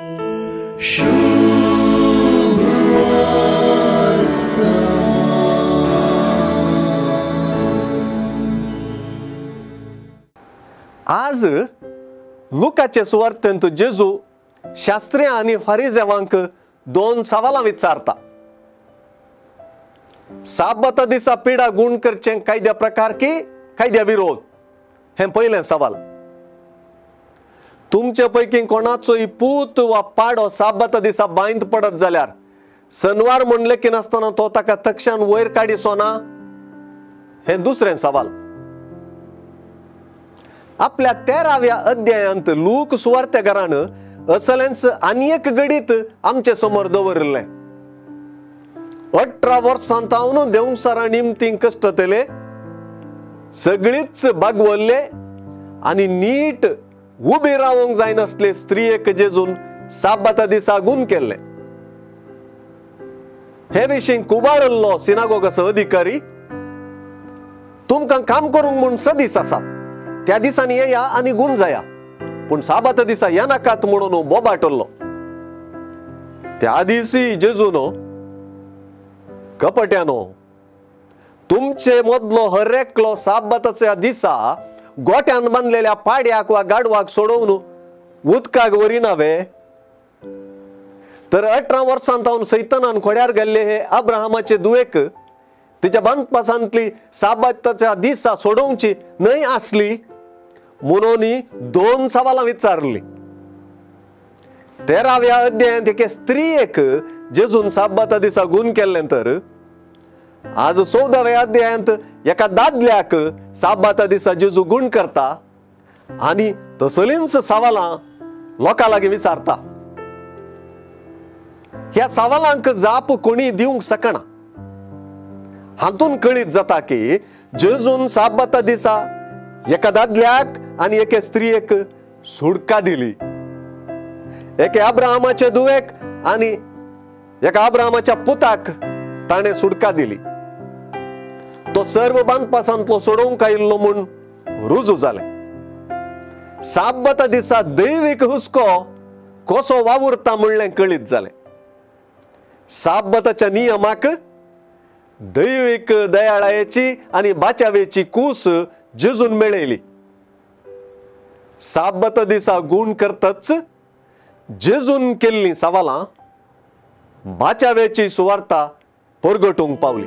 आज लुकाचे सुवार्तेंत जेजू शास्त्री आनी फारिजेवांक दोन सवालां विचारता। साबाता दिसा पिडा गुण करचें कायद्या प्रकार की कायद्या विरोध, हें पयलें सवाल। तुमचे पैकी कोणाचोय पूत वा पाडो साबाता दिसा बांयंत पडत जाल्यार सनवार म्हण लेखिनासतना तो ताका तक्षान वयर काडिसो ना, हें दुसरें सवाल। आपल्या 13व्या अध्यायांत लूक सुवार्तेकारान असलेंच आनी एक घडीत आमचे समोर दवरिल्लें। 18 वर्सां तावन देंवसारा निमतीं कश्टतले सगळीच बागवल्ले आनी नीट उबी रावंक जायनासले स्त्रियेक जेजून साबाता दिसा गुण केल्ले। हे विशीं कुबारल्लो सिनागोगाचो अधिकारी तुमकां काम करूंक म्हूण स दीस आसात, त्या दिसांनी येया आनी गुण जाया, पूण साबाता दिसा येनाकात म्हणून बोबाटल्लो। त्या दिसी जेजून कपट्यानो तुमचे मदलो हर एकलो साबाताच्या दिसा गोट्यान बांदलेल्या पाड्याक वा गाडवाक सोडोवन उदकाक व्हरिना वे? तर 18 वर्सां तावन सैतानान खोड्यार गेल्ले हे अब्राहमाचे दुवेक तिच्या बांदपासांतली साबाताच्या दिसा सोडोवची न्हय आसली म्हणून दोन सवालां विचारली। 13व्या अध्यायांत एके स्त्रियेक जेजून साबाता दिसा गुण केल्लें, तर आज 14व्या अध्यायांत एका दादल्याक साबाता दिसा जेजू गुण करता आनी तसलींच सवालां लोकां लागीं विचारता। ह्या सवालांक जाप कोणी दिवंक शकना। हातून कळीत जाता की जेजून साबाता दिसा एका दादल्याक आनी एके स्त्रियेक सुडका दिली, एके अब्राहमाचे दुवेक आनी एका अब्राहमाच्या पुताक ताणें सुडका दिली। तो सर्व बांदपासांतलो सोडोवंक आयिल्लो म्हूण रुजू जालें। साबाता दिसा दैवीक हुस्को कसो वावुरता म्हणलें कळीत जालें। साबाताच्या नियमाक दैवीक दयाळायेची आनी बाचावेची कूस जेजून मेळयली। साबाता दिसा गुण करतच जेजून केल्लीं सवालां बाचावेची सुवार्ता परगटूंक पावली।